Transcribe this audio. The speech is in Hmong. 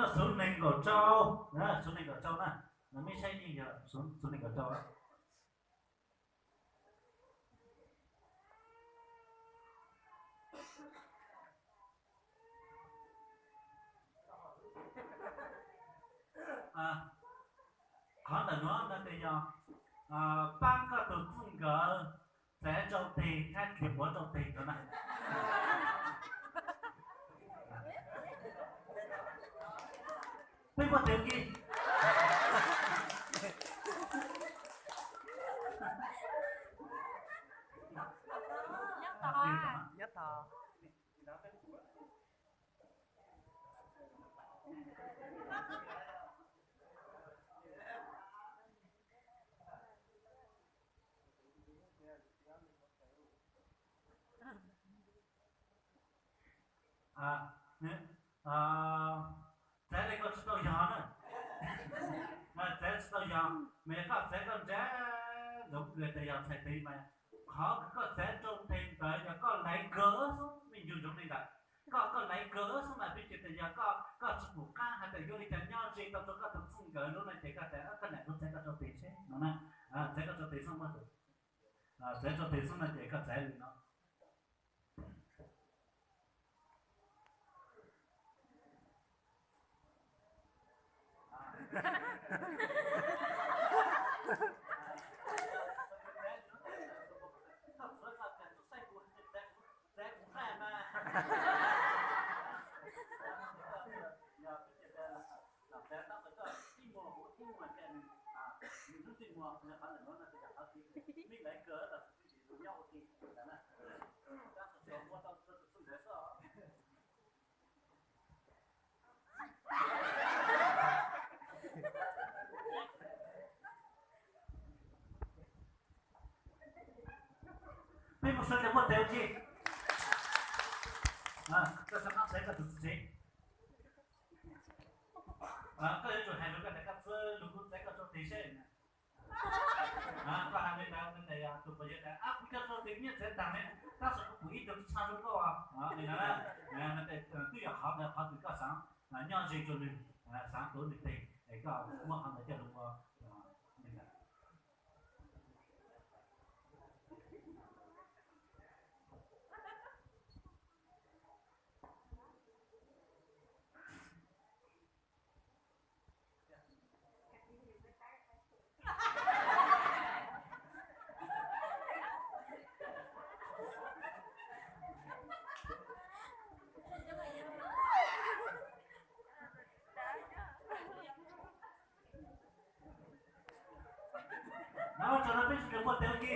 Xov neeg nkaum rau, xov neeg nkaum rau na, no mej saib yeej yog xov neeg nkaum rau. Qhov ntawm nuav no tes yog paab koj tug txwj nkawm txav rau teg hab dlig quav rau teg no na. Peb muaj tes ua ke. Nyob tod. Txav le koj tsi tau yog na. Txav tsi tau yog, mas yog koj txav koj nrab ntsoov kws tes yog txhais tes mas, qhov kws koj txav rau teg ntawd yog koj laiv kawg xwb, mej ncu ntsoov li ntawd. Koj, koj laiv kawg xwb mas peb ces tes yog koj, koj tsi pum qab has tas yuav li cas nyob ze tau rau koj tug txwj nkawm lub no ces koj tas koj nam kuv txav koj rau teg seb no na. Txav koj rau teg xwb, txav rau teg xwb no ces koj txav li no. Peb mus sawv daws muab tes ua ke. Koj sab qab txav koj tus txiv tsev. Koj yuav tsum hais lus koj tas koj txav lug kuv txav koj rau teg seb. Koj has li ntawd tes tus pog yawg tas ab kuv coj rau tes nyiaj txav taag ne, tab sis kuv pum ib tug tshaj zoo nkauj li no. Twb yog qhov ntawd qhov kws koj xaav nyob ze rua nwg, xaav tuav nwg teg es koj muab qhov ntawd coj lug ua li ntawd. Nov tso no peb sawv daws muab tes ua ke.